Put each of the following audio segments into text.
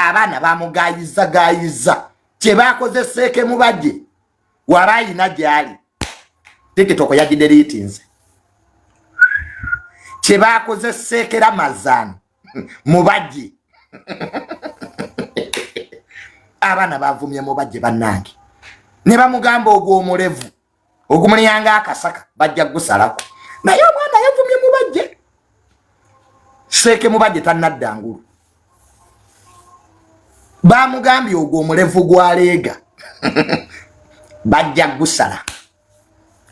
Abaana bamugayiza gayiza kyebakoze Seeke Mubajje waba ayina gyali TikTok yagideriitinze. Kyebakoze Seeke Ramazan Mubajje, abaana bavumye Mubajje bannange ne bamugamba ogwo omulevu ogumulyanga akasaka bajja gusalako, naye omwana yavumye Mubajje. Seeke Mubajje tannadda ngulu, bamugambye ogwo omulevu gwaleega bajja gusala.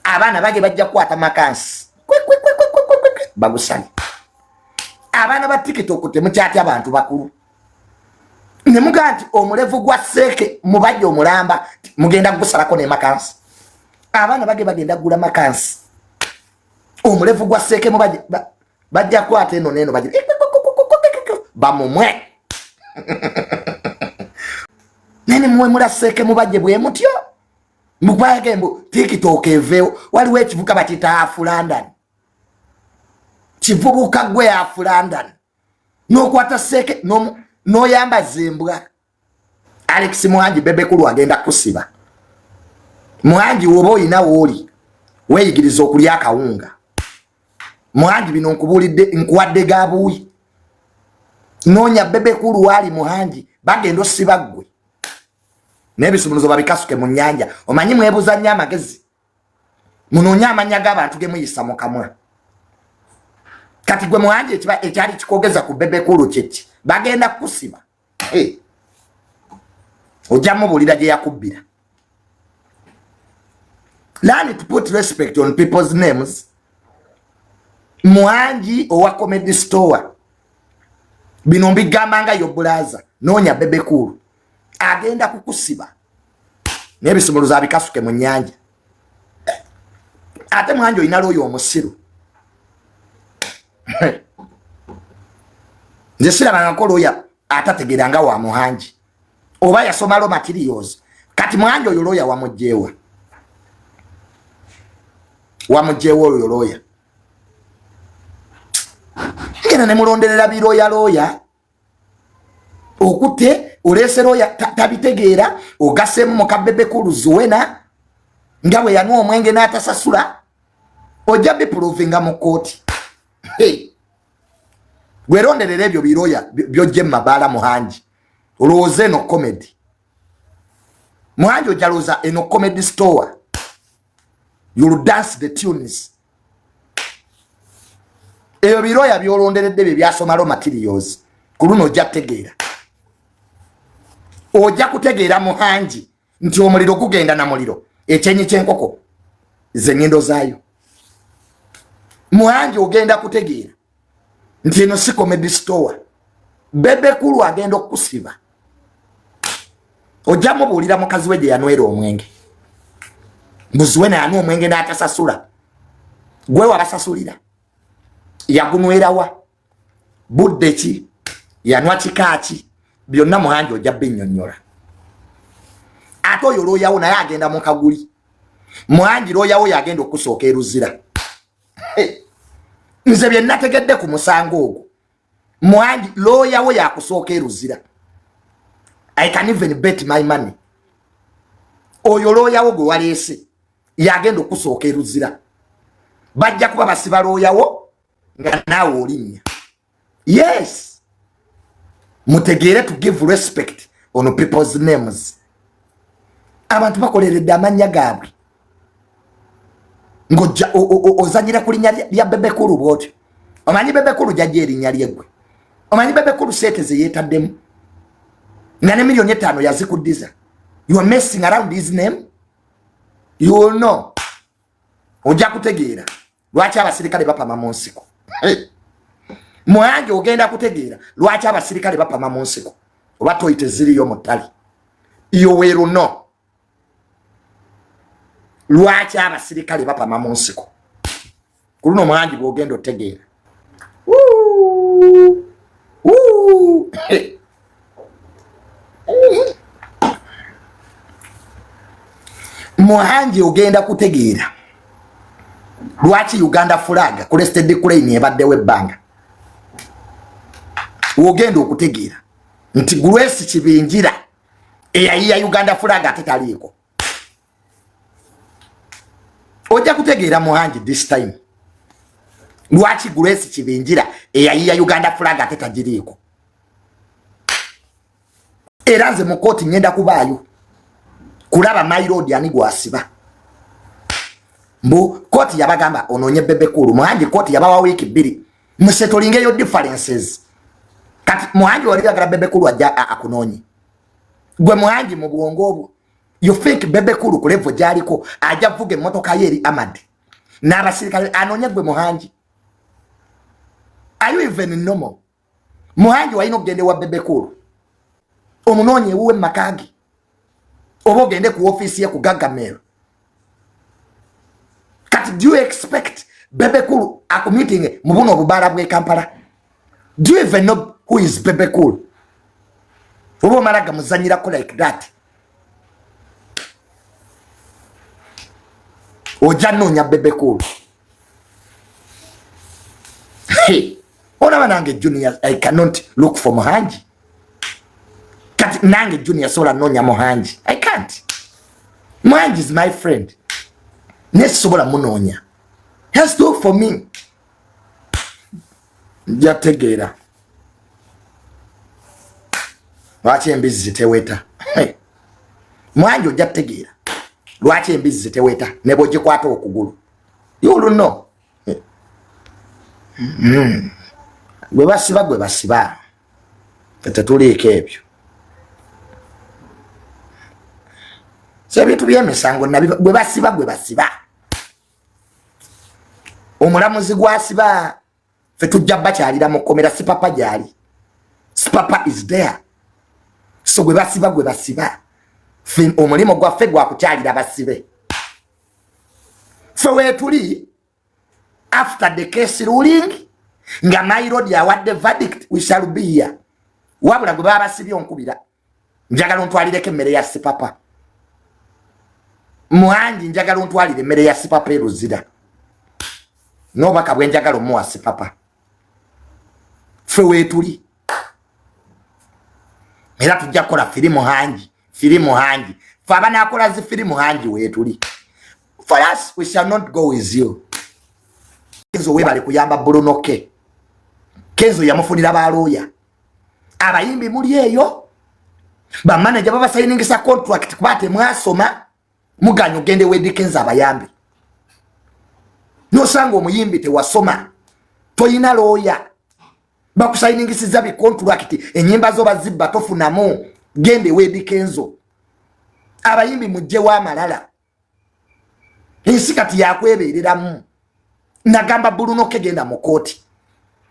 Abaana bage bajja kukwata makansi bagusale. Abaana ba TikTok temukyatya abantu bakulu ne mugaa nti omulevu gwa Seeke Mubajje omulamba mugenda kugusalako ne makansi. Abaana bage bagenda kugula makansi, omulevu gwa Seeke Mubajje bajja kukwata eno neeno bamumwe. Naye muwemula Seeke Mubajje bwe mutyo mukwage mbu TikTok eveewo. Waliwo ekivuka bakiyita Half London, kivubuka gwe Half London n'okwata Seeke n'oyambaza embwa. Alex Muhangi, Bebe Cool agenda kusiba Muhangi. Woba oyina wooli weeyigiriza okulya akawunga. Muhangi, bino nkubuulidde, nkuwadde gabuuyi. Noonya Bebe Cool waali. Muhangi, bagenda osiba ggwe n'ebisumuluzo babikasuke mu nnyanja. Omanyi mwebuuza nnyo amagezi, munoonye amannya g'abantu ge muyisa mu kamwa. Kati gwe Muhangi, ekyali kikogeza ku Bebe Cool kyeki? Bagenda kukusiba, ojja mubuulira gye yakubbira. Learn to put respect on people's names. Muhangi owa Comedy Store, bino mbigamba nga yo bulaza. Noonya Bebe Cool, agenda kukusiba n'ebisumuluzo abikasuke mu nnyanja. Ate Muhangi, olina looyo omusiru. Nze sirabangako looya atategeera nga wa Muhangi, oba yasoma law materials. Kati Muhangi, oyo looya wamugjeewa? Wamugjeewa oyo looya? Ngenda ne mulonderera birooya looya okutte oleese looya tabitegeera, ogaseemu mukabebe Cool Zuwena nga bwe yanwa omwenge n'atasasula. Ojja biprovinga mu kooti. Gweronderera ebyo biroya byojje mu mabaala. Muhangi, olowooza eno comedy? Muhangi, ojja lowooza eno Comedy Store? You'll dance the tunes. Ebyo biroya byolonderedde bye byasoma law materials. Ku luno ojja kutegeera, ojja kutegeera Muhangi nti omuliro gugenda na muliro, ekyenyi kyenkoko zenyindo zaayo. Muhangi, ogenda kutegeera nti eno si Comedy Store. Bebe Cool agenda okukusiba, ojja mubuulira mukazi we gye yanywera omwenge. Muziwe nayanwa omwenge n'atasasula, gwe wabasasulira. Yagunywerawa? Budde ki? Yanwa kikaaki? Byonna Muhangi ojja binnyonnyola. Ate oyo looyawo naye agenda mu kaguli. Muhangi, looyawo yagenda okusooka eruzira. Nze bye nategedde ku musango ogwo, Muhangi, looyawo yakusooka eruzira. I can even bet my money oyo looyawo gwe waleese yagenda okusooka eruzira. Bajja kuba basiba looyawo nga naawe olinnya. Yes, mutegeere to give respect on people's names. Abantu bakoleredde amannya gaabwe, ng'ojja ozanyira ku linnya lya Bebe Cool bwotyo. Omanyi Bebe Cool jajja erinnya lyeggwe? Omanyi Bebe Cool sente ze yeetaddemu nga ne 5 million yazikuddiza? You are messing around his name. You will know, ojja kutegeera lwaki abasirikale bapama mu nsiko. Muhangi, ogenda kutegeera lwaki abasirikale bapama mu nsiko oba toyi teziriyo mu ttale. You will know lwaki abasirikale bapama mu nsiko. Ku luno Muhangi bwogenda otegeera. Woo! Woo! Muhangi, ogenda kutegeera lwaki Uganda flag crested crane ebaddewo ebbanga. Wogenda okutegeera. Nti Grace Kibinjira eyayiya Uganda flag ate taliiko. Ojja kutegeera Muhangi this time lwaki Grace Kibinjira eyayiya Uganda flag ate tagiriiko. Era nze mu kooti ngenda kubaayo kulaba my lord ani gwasiba. Mbu kooti yabagamba onoonye Bebe Cool. Muhangi, kooti yabawa wiiki 2 musetolingeyo differences. Kati Muhangi, wali oyagala Bebe Cool ajja akunoonye gwe? Muhangi, mu bwongo obwo, you think Bebe Cool ku level gyaliko ajja vuga emmotoka ye eri amad n'abasirikale anoonye gwe? Muhangi, are you even normal? Muhangi, walina okugenda ewa Bebe Cool omunoonye ewuwe mu ge, oba ogende ku ofiisi ye ku Gagamel. Kati do you expect Bebe Cool akumeeting mu buno obubaala bw'e Kampala? Do you even know who is Bebe Cool, oba omala gamuzanyirako like that? Ojja noonya Bebe Cool. Hey, olaba nange Junior, I cannot look for Muhangi. Kati nange Junior sola noonya Muhangi? I can't. Muhangi is my friend, naye sisobola munoonya. He has to look for me. Njategeera lwaki embizzi teweta. Muhangi, ojja kutegeera lwaki embizzi teweta ne bwogikwata okugulu. You will know. Gwe basiba, gwe basiba, tetuliiko ebyo. So ebintu byemisango, gwe basiba, gwe basiba, omulamuzi gwasiba, fe tujja bakyalira mu kkomera. Sipapa gyali, Sipapa is there. So gwe basiba, gwe basiba, fe omulimu gwaffe gwakukyalira basibe. Fe weetuli after the case ruling nga my lord awadde verdict, we shall be here. Wabula gwe baba basibye, onkubira, njagala ontwalireko emmere ya Sipapa. Muhangi, njagala ontwalire emmere ya Sipapa eruzira n'obubaka bwe njagala omuwa Sipapa. Ffe weetuli era tujja kukola free Muhangi, free Muhangi. Fe abanaakola zi free Muhangi weetuli. For us, we shall not go with you. Kenzo, webale kuyamba Bruno K. Kenzo yamufunira balooya. Abayimbi muli eyo, bamaneja babasayiningisa contract kuba temwasoma, muganya ogende wedi Kenzo abayambi. Nosanga omuyimbi tewasoma, toyina looya, bakusayiningisiza bicontract, enyimba zo bazibba, tofunamu, gende wedi Kenzo. Abayimbi mugjewo amalala, ensi kati yakwebereramu. Nagamba Bruno K, genda mu kooti.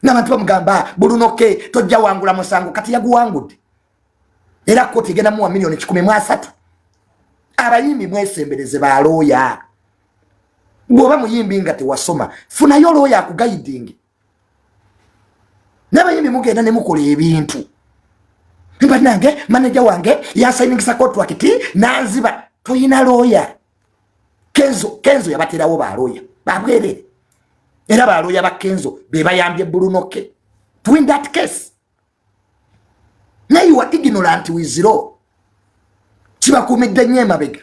Nabantu bamugamba, "Bruno K tojja wangula musango." Kati yaguwangudde, era kooti egenda muwa miliyoni 130. Abayimbi mwesembereze balooya. Bw'oba muyimbi nga tewasoma, funayo looya akuguiding. N'abayimbi mugenda ne mukola ebintu, banange maneja wange yasayiningisa contract nanziba. Toyina looya. Kenzo, Kenzo yabaterawo balooya babwerere, era balooya ba Kenzo be bayambye Bruno K to win that case. Naye you are ignorant with law, kibakuumidde nnyo emabega.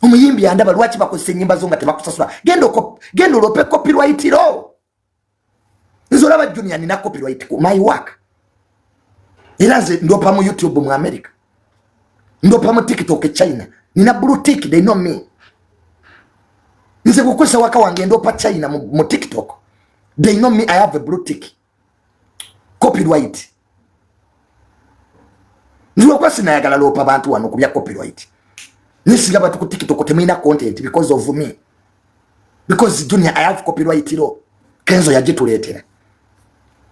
Omuyimbi andaba, lwaki bakozesa enyimba zo nga tebakusasula? Genda olope copyright law. Nze olaba Junior, nina copyright ku my work, era nze ndopa mu YouTube mu America, ndopa mu TikTok e China, nina blue tick, they know me. Nze kukozesa waka wange, ndopa China mu TikTok, they know me, I have a blue tick, copyright. Nzilwakuba sinayagala lopa bantu wano kubya copyright, nesiga batu ku TikTok temulina content because of me, because Junior, I have copyright law. Kenzo yagituleetera,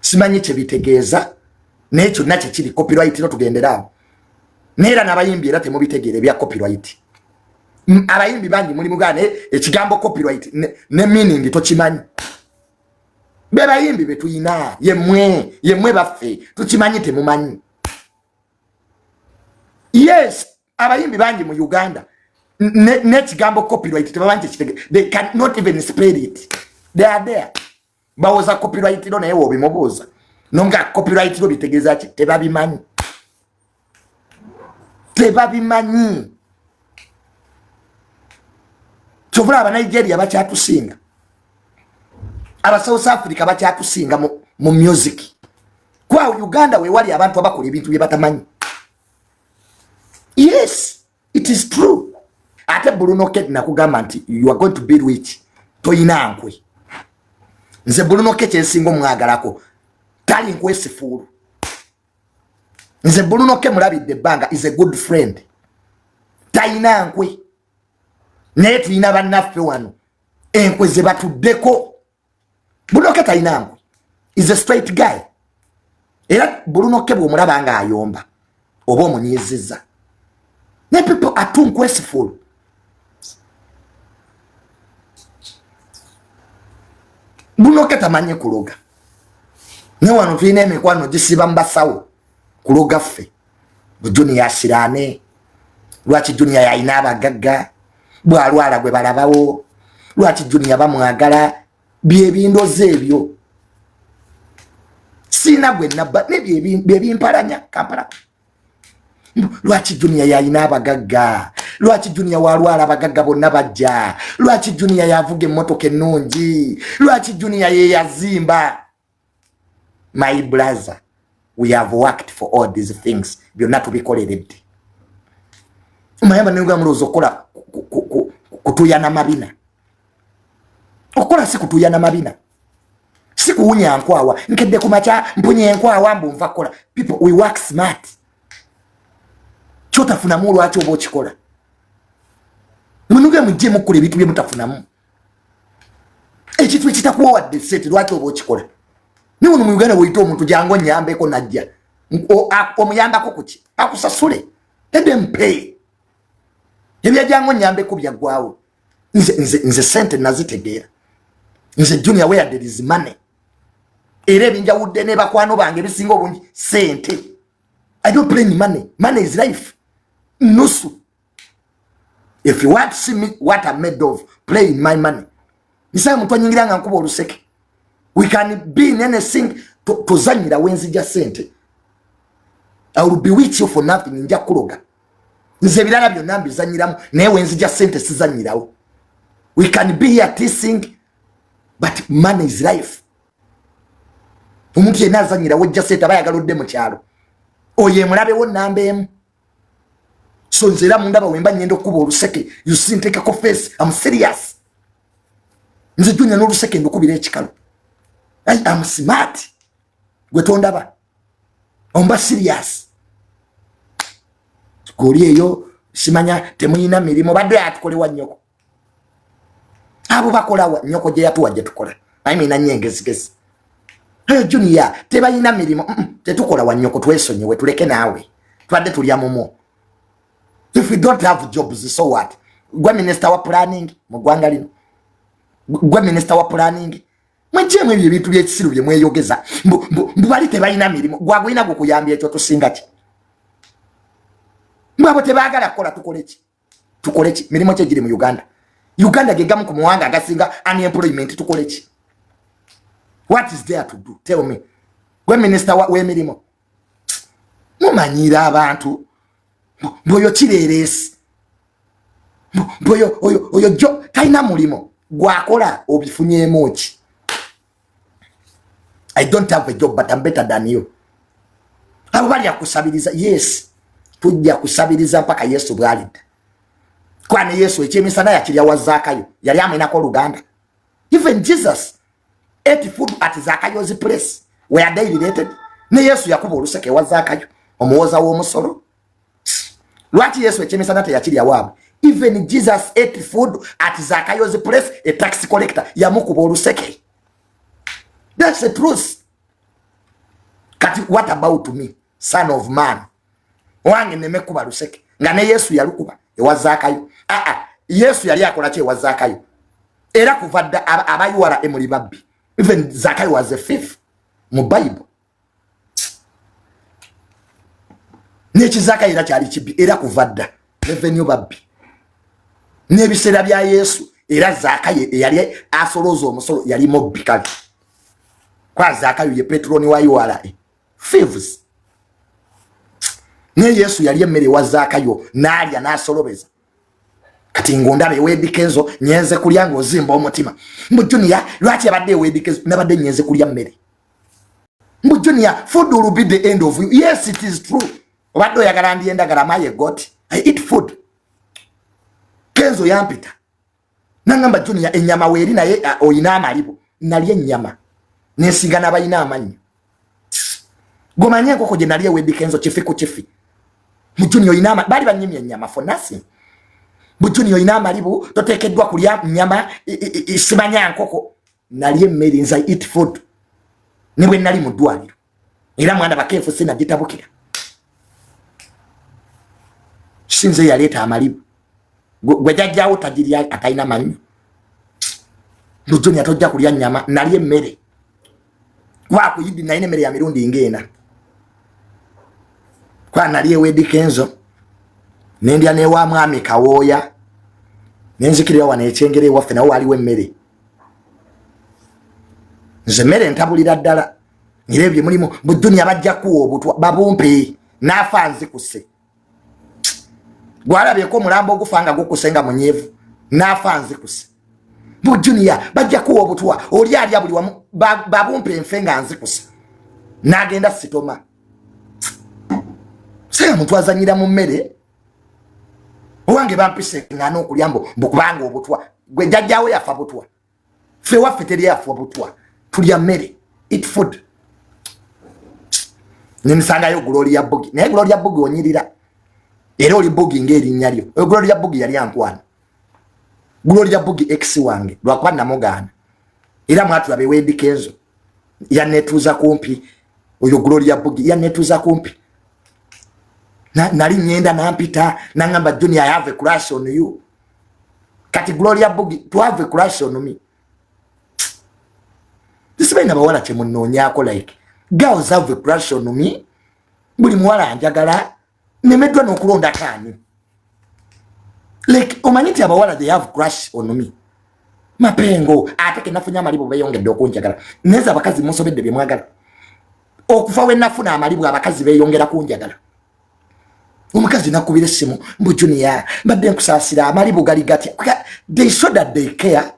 simanyi kyebitegeeza, naye kyonna kyekiri copyright law, tugenderaawo. Naye era n'abayimbi era temubitegeera ebya copyright. Abayimbi bangi muli mugana, naye ekigambo copyright ne meaning tokimanyi. Be bayimbi betuyina, yemmwe, yemmwe baffe tukimanyi, temumanyi. Yes, abayimbi bangi mu Uganda n'ekigambo copyright tebamanyi kyekitege. They cannot even spell it. They are there bawoza copyright law, naye wobimubuuza nonga copyright law bitegeeza ki, tebabimanyi. Tebabimanyi. Kyovula Abanigeria bakyatusinga, aba South Africa bakyatusinga mu music. Kwa Uganda wewali abantu abakola ebintu bye batamanyi. Yes, it is true. Ate Bruno K nakugamba nti you are going to be rich, toyina nkwe. Nze Bruno K kyensinga omwagalako tali nkwesifuulu. Nze Bruno K mulabidde ebbanga, is a good friend, tayina nkwe. Naye tulina bannaffe wano enkwe ze batuddeko. Bruno K talina nkwe, is a straight guy. Era Bruno K bw'omulaba nga ayomba oba omunyiizizza, ne people are too nkwesifuulu. Bruno K tamanyi kuloga. Ne wano tulina emikwano gisiba mu basawo kuloga ffe. Junior asiraane, lwaki Junior yalina abagagga, bw'alwala gwe balabawo, lwaki Junior bamwagala? Byebindoza ebyo siina gwe nabba ne byebimpalanya Kampala. Lwaki Junior yalina abagagga? Lwaki Junior walwala abagagga bonna bajja? Lwaki Junior yavuga emmotoka ennungi? Lwaki Junior yeyazimba? My brother, we have worked for all these things, byonna tubikoleredde. Mayamba nenuga mulowooza okukola kutuyana mabina. Okukola si kutuyana mabina, si kuwunya nkwawa. Nkedde ku makya mpunya enkwawa mbu nva kukola. People, we work smart. Kyotafunamu lwaki oba okikola? Munuge mujje mukola ebintu bye mutafunamu. Ekintu ekitakuwa wadde sente lwaki oba okikola? Naye wano mu Uganda woyita omuntu jangu onyambeko, najja omuyambako kuki? Akusasule, let them pay. Ebya jangu onyambeko byaggwawo. Nze sente nazitegeera. Nze Junior, where there is money, era ebinjawudde ne bakwano bange ebisinga obungi sente. I don't play in money. Money is life. Nusu. If you want to see me what I'm made of, play in my money. Nisaya muntu anyingira nga nkuba oluseke. We can be in anything. Tuzanyira wenzija sente. I will be with you for nothing. Nja kuloga. Nze ebirala byonna mbizanyiramu, naye wenzija sente sizanyirawo. We can be here teasing, but money is life. Omuntu yenna azanyira wejja sente aba ayagala odde mu kyalo. Oyo emulabewo namba emu. So nze era mundaba wemba ngenda okukuba oluseke, you see nteekako face, I'm serious. Nze Junior n'oluseke ndukubira ekikalo. I am smart. Gwe tondaba omba serious. Goli eyo simanya temuyina mirimu, badde atukolewa nnyoko. Abo bakolawa nnyoko gye yatuwa gye tukola. I mean nnyo engezigezi. Hey Junior, tebayina mirimu. Tetukola wa nnyoko, twesonyiwe tuleke naawe. Twadde tulya mumu. If we don't have jobs, so what? Gwe minister wa planning mu ggwanga lino. Gwe minister wa planning. Mwejjeemu ebyo ebintu by'ekisiru bye mweyogeza. Mbu bali tebalina mirimu. Gwagulina gukuyambya ekyo tusinga ki? Mbu abo tebaagala kukola, tukole ki? Tukole ki? Mirimu ki egiri mu Uganda? Uganda ge gamu ku mawanga agasinga unemployment, tukole ki? What is there to do? Tell me. Gwe minister w'emirimu. Mumanyiira abantu. Mbu oyo kireereesi. Mbu oyo jo talina mulimu. Gwakola obifunyeemu ki? I don't have a job, but I'm better than you. Abo balya kusabiriza. Yes, tujja kusabiriza mpaka Yesu bw'alidda. Kwane Yesu ekyemisana yakirya wa Zaakayo, yali amwinako oluganda. Even Jesus ate food at Zakayo's place. Were they related? Ne Yesu yakuba oluseke wa Zakayo, omuwoza w'omusolo. Lwaki Yesu ekyemisana teyakirya waabwe? Even Jesus ate food at Zakayo's place, a tax collector. Yamukuba oluseke. That's the truth. Kati what about me, son of man? Wange neme kuba luseke. Nga ne Yesu yalukuba ewa Zakayo. Yesu yali akola ki ewa Zakayo? Era kuva dda abayiwala emuli babbi. Even Zakayo was a thief mu Bible. N'ekizakayo era kyali kibbi, era kuva dda revenue babbi. N'ebiseera bya Yesu era Zakayo eyali asolooza omusolo yali mubbi kale. Kwa Zakayo ye petroni wa URA. Thieves. Naye Yesu yali emmere ewa Zaakayo n'alya n'asolobeza. Kati ng'ondaba ewa Eddy Kenzo nyenze kulya ng'ozimba omutima. Mbu Junior lwaki yabadde ewa Eddy Kenzo? Nabadde nyenze kulya mmere. Mbu Junior, food will be the end of you. Yes, it is true. Obadde oyagala ndi endagala maye got. I eat food. Kenzo yampita. Nangamba Junior ennyama weeri naye oyina amalibu. Nali ennyama. Nensiga n'abalina amannyo. Gomanye enkoko gye nali ewa Eddy Kenzo kifi ku kifi. Mu Junior oyina bali banyimye ennyama for nothing. Mu Junior oyina amalibu toteekeddwa kulya nnyama simanya nkoko. Nali emmere nze I eat food. Ne bwe nali mu ddwaliro. Era mwana bakeefu sinagitabukira. Sinze yaleeta amalibu. Gwe jajjawo tagirya atalina mannyo. Mu Junior tojja kulya nnyama nali emmere. Kwakuyiddi nalina emmere ya mirundi ng'ena. Kwa nali ewa Eddy Kenzo nendya n'ewa mwami Kawooya nenzikirira wano ekyengera ewaffe nawo waliwo emmere. Nze emmere ntabulira ddala era ebyo mulimu bu Junior bajja kuwa obutwa babumpe n'afa nzikuse. Gwalabyeko omulambo ogufa nga gukuse nga munyeevu n'afa nzikuse. Bu Junior bajja kuwa obutwa oli alya buli wamu babumpe enfe nga nzikuse n'agenda sitoma. Sega muntu azanyira mu mmere owange bampise ngana okulya mbu kubanga obutwa gwe jjajjaawo yafa butwa. Ffe waffe teri yafa butwa, tulya mmere, eat food. Nemisangayo Gloria Bugie naye Gloria Bugie onyirira era oli Bugie ng'erinnya lyo. Oyo Gloria Bugie yali ankwana. Gloria Bugie ex wange lwakuba namugaana era mwatulaba ewa Eddy Kenzo yaneetuuza kumpi. Oyo Gloria Bugie yaneetuuza kumpi. Nali ngenda nampita nangamba Junior I have a crush on you. Kati Gloria Bugie to have a crush on me. Tisibalina bawala kye munoonyaako like girls have a crush on me. Buli muwala anjagala nemeddwa n'okulondako ani. Like omanyi nti abawala they have crush on me. Mapengo ate ke nafunye amalibu beeyongedde okunjagala. Neze abakazi munsobedde bye mwagala. Okuva we nafuna amalibu abakazi beeyongera kunjagala. Omukazi nakubira essimu mbu Junior mbadde nkusaasira amalibu gali gatya. They show that they care.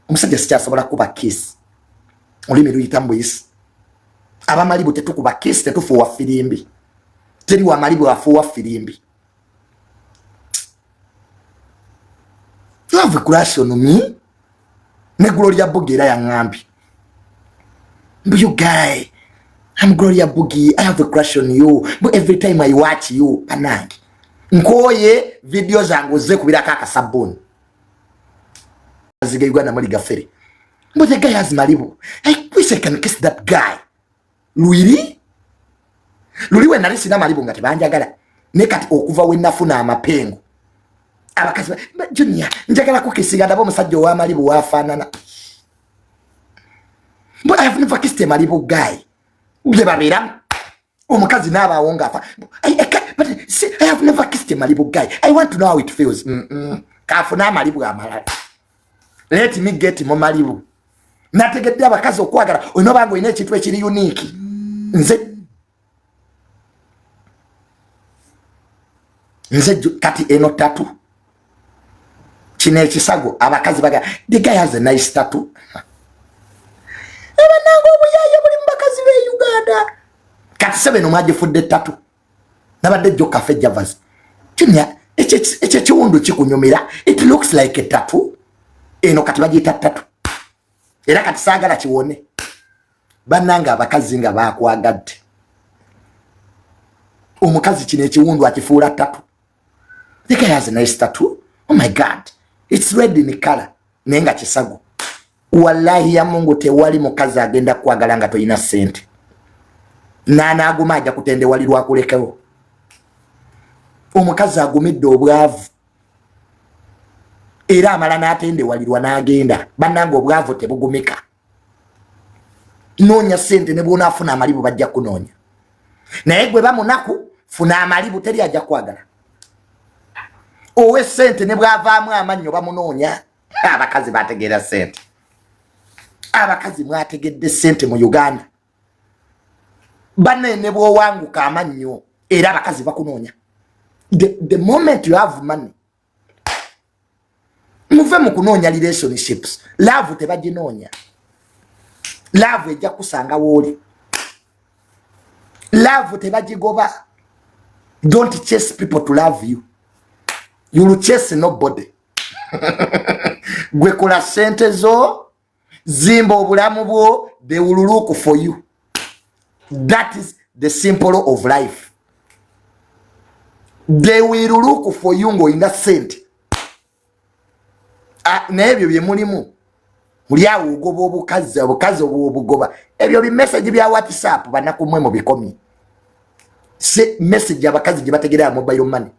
Omusajja sikyasobola kuba kiss. Olulimi luyita mbuyisi. Abamalibu tetukuba kiss, tetufuuwa firimbi. Teri wamalibu afuuwa firimbi. You have a crush on me? Ne Gloria Bugie era yaŋŋambye. Mbu you guy, I'm Gloria Bugie, I have a crush on you. But every time I watch you, panange. Nkooye video zange ozze kubirako akasabbuuni. Aziga Uganda muli gafere. But the guy has malibu. I wish I can kiss that guy. Lwiri? Luli we nali sina malibu nga tebanjagala. Ne kati okuva we nafuna amapengo. Abakazi Junior, njagala kukisiga ndaba omusajja ow'amalibu waafaanana. But I have never kissed a malibu guy. Bye babeeramu. Omukazi n'abaawo ng'afa. But see, I have never kissed a malibu guy. I want to know how it feels. Kafune amalibu amalala. Let me get mu malibu. Nategedde abakazi okwagala olina obanga olina ekintu ekiri unique. Nze kati eno tattoo. Kino ekisago abakazi baga the guy has a nice tattoo. Abanange obuyaye buli mu bakazi b'e Uganda. Kati sebe no mwagifudde tattoo. Nabadde jjo Cafe Javas. Junior, ekyo ekiwundu kikunyumira. It looks like a tattoo. Eno kati bagiyita tattoo. Era kati saagala kiwone. Bannange abakazi nga baakwagadde. Omukazi kino ekiwundu akifuula tattoo. The guy has a nice tattoo. Oh my God. It's red in color. Naye nga kisago. Wallahi ya Mungu tewali mukazi agenda kwagala nga toyina ssente. N'anaaguma ajja kutendewalirwa akulekewo. Omukazi agumidde obwavu. Era amala n'atendewalirwa n'agenda. Bannange obwavu tebugumika. Noonya ssente ne bw'onaafuna amalibu bajja kunoonya. Naye gwe bamunaku funa amalibu teri ajja kwagala. Owe ssente ne bw'avaamu amannyo bamunoonya. Abakazi bategeera ssente. Abakazi mwategedde ssente mu Uganda. Banne ne bw'owanguka amannyo Era abakazi bakunoonya the moment you have money. Muve mu kunoonya relationships. Love tebaginoonya, love ejja kusanga wooli. Love tebagigoba. Don't chase people to love you, you will chase nobody. Gwe kola sente zo, zimba obulamu bwo, they will look for you. That is the simple law of life. They will look for you ng'olina sente. Naye ebyo bye mulimu, muli awo ogoba obukazi, obukazi obwobugoba. Ebyo bimessage bya WhatsApp, banakumwe mu bikomye. Se message abakazi gye bategera ya mobile money.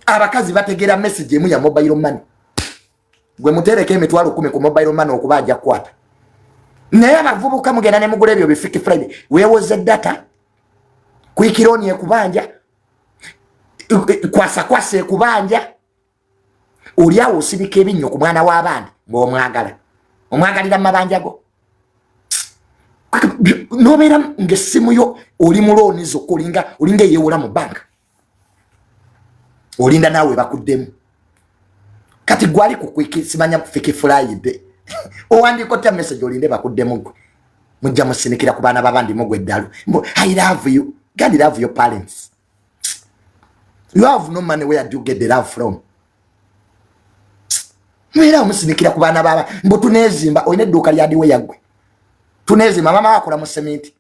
Abakazi bategera message emu ya mobile money. Gwe mutereko 100,000 ku mobile money, okuba ajja kukwata. Naye abavubuka mugenda ne mugula ebyo bifiki Friday, weewoze data, quick loan ekubanja, kwasa kwasa ekubanja. Oli awo osibika ebinnyo ku mwana w'abandi ng'omwagala, omwagalira mu mabanja go. Nobeera ng'essimu yo oli mu loan zokka, olinga eyeewola mu banka, olinda naawe bakuddemu. Kati gwali ku quick, simanya fiki Friday, owandiika otya message olinde bakuddemu? Gwe mujja musinikira ku baana babandi, mugwe eddalu. I love you. God love your parents. You have no money, where do you get the love from? Mubeera omusinikira ku baana baba mbu tuneezimba. Olina edduuka lyadiwe yaggwe tuneezimba, mama wakola mu seminti.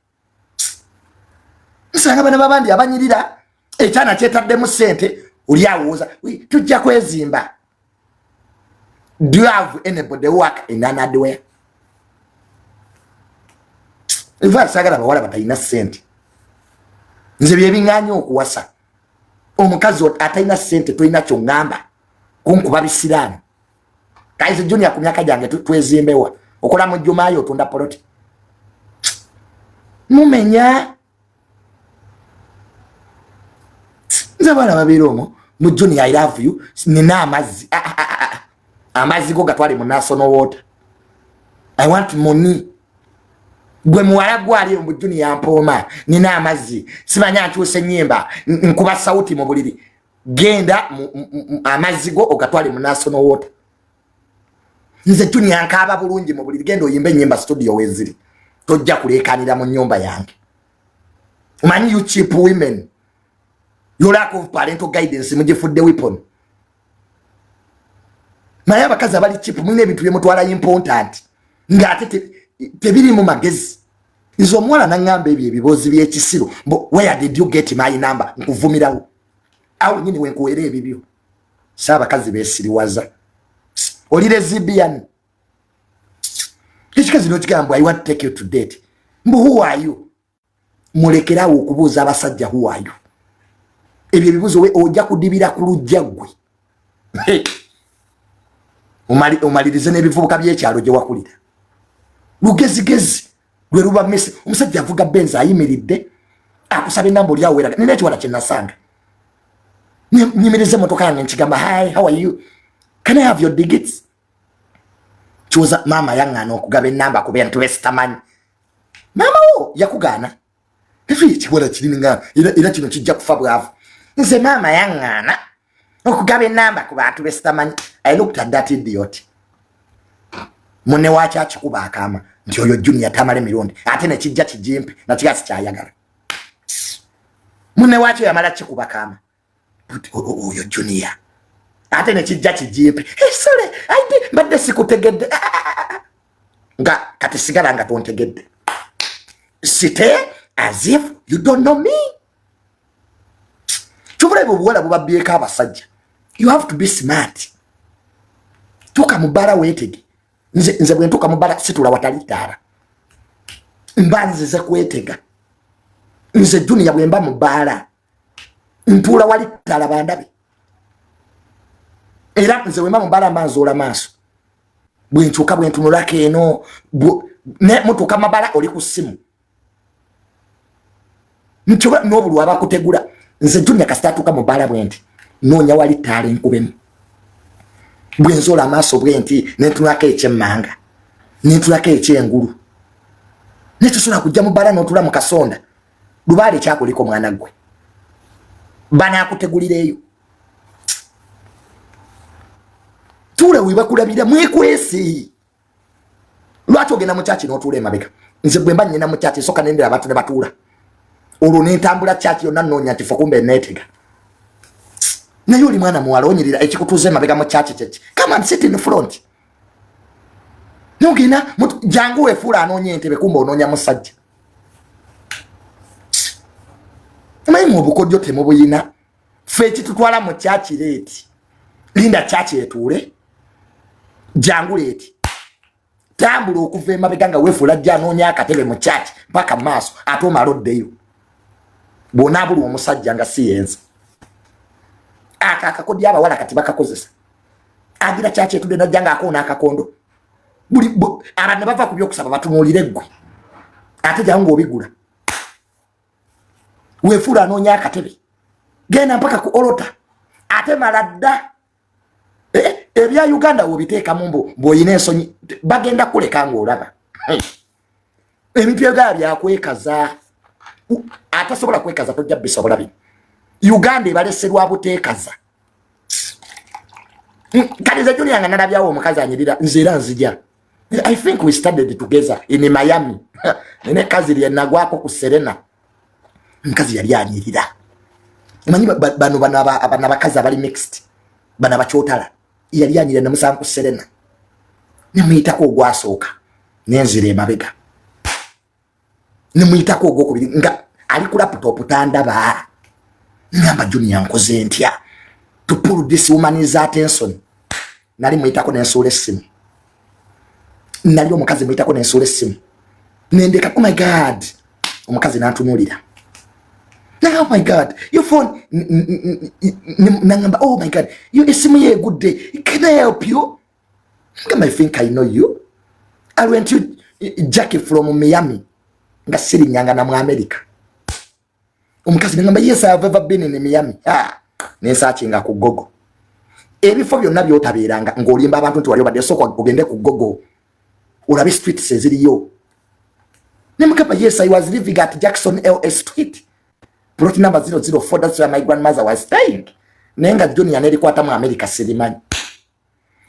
Nsanga bana babandi abanyirira, ekyana kyetaddemu sente, oli awooza tujja kwezimba. Do you have anybody work in an hardware? Nva sagala bawala batalina sente. Nze byebiŋŋanya okuwasa omukazi atalina sente. Tolina kyoŋŋamba kunkuba bisiraani. Kaizi Junior, ku myaka gyange twezimbewa? Okola mu jumaayo, otunda poloti, mumenya. Nze abaana babeera omwo mu Junior, I love you, nina amazzi. Ah, ah, ah, amazzi go gatwale mu National Water. I want money. Gwe muwala gwali mu Junior, mpooma, nina amazzi, simanya nkyusa ennyimba, nkuba sauti mu buliri. Genda amazzi go ogatwale mu National Water. Nze Junior nkaaba bulungi mu buliri. Genda oyimbe ennyimba studio weziri, tojja kulekanira mu nyumba yange. Omanyi, you cheap women, your lack of parental guidance mugifudde weapon. Naye abakazi abali cheap, mulina ebintu byemutwala important ng'ate tebiri mu magezi. Nze omuwala naŋŋamba ebyo ebiboozi by'ekisiru mbu "Where did you get my number?" Nkuvumirawo awo nyini wenkuweera ebibyo. Si abakazi beesiriwaza. Oli lesbian, ekikazi nokigamba, "I want to take you to date." Mbu "Who are you?" Mulekerawo okubuuza abasajja "Who are you?" Ebyo ebibuuzo ojja kudibira ku lujja ggwe omalirize n'ebivubuka by'ekyalo gye wakulira. Lugezigezi lwe luba mesi. Omusajja avuga Benz, ayimiridde, akusaba enamba, oli aweraga. Nina ekiwala kyenasanga, nyimiriza emotoka yange, nkigamba, "Hi, how are you? Can I have your digits?" Kyoza maama yaŋŋaana okugaba enamba ku bantu besitamanyi. Maama wo yakugaana? Ekiwala kiringa era kino kijja kufa bwavu. Nze maama yaŋŋaana okugaba enamba ku bantu besitamanyi. I looked at that idiot. Munne waaki akikuba akaama nti oyo Junior tamala emirundi, ate nekijja kijimpe nakiga sikyayagala. Munne waakyo yamala kikuba kaama, oyo Junior, ate nekijja kijimpe. Sorry, mbadde sikutegedde. Ah, ah, ah, nga kati sigala nga tontegedde. Stay as if you don't know me. Kyobulabe obuwala bubabyeko abasajja. You have to be smart. Tuuka mu bbala weetege. Nze bwe ntuuka mu bbala situla watali ttaala, mba nzize kwetega. Nze Junior bwe mba mu bbaala ntuula wali ttaala bandabe. Era nze bwe mba mu bbaala mba nzoola maaso, bwe nkyuka bwe ntunulako eno. Mutuuka mabala oli ku ssimu nti n'obulwa abakutegula. Nze Junior kasita atuuka mu bbaala bwe nti noonya wali ttaala enkubemu, bwe nzoola amaaso bwe nti nentunulako ekyemmanga, nentulako ekyengulu. Netusobola kujja mu bbaala n'otula mu kasonda. Lubaale kyakuliko mwana gwe banakutegulira eyo tuula webakulabira mwekwese. Lwaki ogenda mu kyaki n'otuula emabega? Nze bwe mba nnyina mu kyaki nsooka nendera abantu ne batuula, olwo nentambula kyaki yonna nnoonya kifo kumbe neetega. Naye oli mwana muwala onyirira, ekikutuuza emabega mu kyaki kyeki? Come and sit in front. Nogenda jangu wefuula anoonya entebe, kumbe onoonya musajja. Manyi mu obukodyo temubuyina. Ffe ekitutwala mu kyaki late, linda kyaki etuule, jangu late, tambula okuva emabega nga wefuula jja anoonya akatebe mu kyaki mpaka maaso, ate omala oddeyo bw'onaabulwa omusajja nga si yenza. Ako akakodyo abawala kati bakakozesa. Agira kyaki etudde, najja ng'akoona akakondo. Buli abantu ne bava ku byokusaba batunuulire ggwe, ate jangu ng'obigula. Wefuula anoonya akatebe, genda mpaka ku altar, ate mala dda. Ebya Uganda wobiteekamu mbu bw'olina ensonyi bagenda kuleka ng'olaba ebintu ebyaa byakwekaza. Atasobola kwekaza tojja bisobola bino. Uganda ebaleserwa buteekaza. Kati nze Junior nga nalabyawo omukazi anyirira, nze era nzija. I think we studied together in Miami. Nene kazi lyenagwako ku Serena, omukazi yali anyirira. Omanyi bano bano abakazi abali mixed, bano abakyotala, yali anyirira. Namusanga ku Serena, nemuyitako ogwasooka, nenzira emabega, nemuyitako ogwokubiri nga ali ku laptop tandaba. Ngamba, "Junior, nkoze ntya to pull this woman's attention?" Nali muyitako nensuula essimu. Nali omukazi muyitako nensuula essimu nendeka. Oh my God, omukazi nantunuulira. Oh my God, your phone. Nangamba, "Oh my God, yo essimu yegudde, can I help you?" Ngamba, "I think I know you. Aren't you Jackie from Miami?" Nga sirinyanga na mu America. Omukazi nangamba, "Yes, I have ever been in Miami." Ah, nensearchinga ku Google ebifo byonna byotabeeranga ng'olimba abantu nti wali obadde. Sooka ogende ku Google olabe streets eziriyo. Nemugamba, "Yes, I was living at Jackson L Street, plot number 004. That's where my grandmother was staying." Naye nga Junior nerikwata mu America sirimanyi.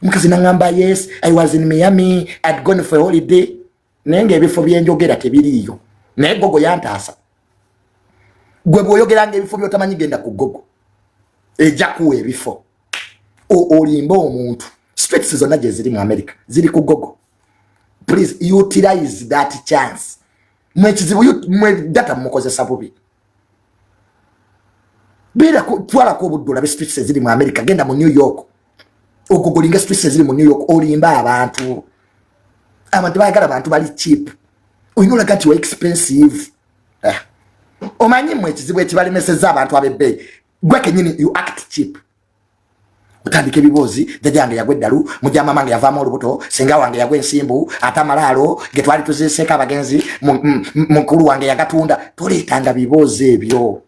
Omukazi nangamba, "Yes, I was in Miami. I'd gone for a holiday." Naye ngaebifo byenjogera tebiriiyo, naye Google yantaasa. Gwe bw'oyogeranga ebifo byotamanyi, genda ku Google, ejja kuwa ebifo olimba omuntu. Streets zonna gye ziri mu America ziri ku Google. Please utilize that chance. Mwekizibu mwe data mukozesa bubi. Beera twalako obudde olabe streets eziri mu America. Genda mu New York, ogooglinga streets eziri mu New York, olimba abantu. Abantu bayagala bantu bali cheap, olina olaga nti wa expensive. Eh. Omanyi mmwe ekizibu ekibalemeseza abantu ab'ebbeeyi, gwe kenyini you act cheap. Otandika ebiboozi, jjajja wange yagwa eddalu, mujja mama wange yavaamu olubuto, senga wange yagwa ensimbu, ate amalaalo ge twali tuziiseeko abagenzi mukulu wange yagatunda. Toleetanga biboozi ebyo.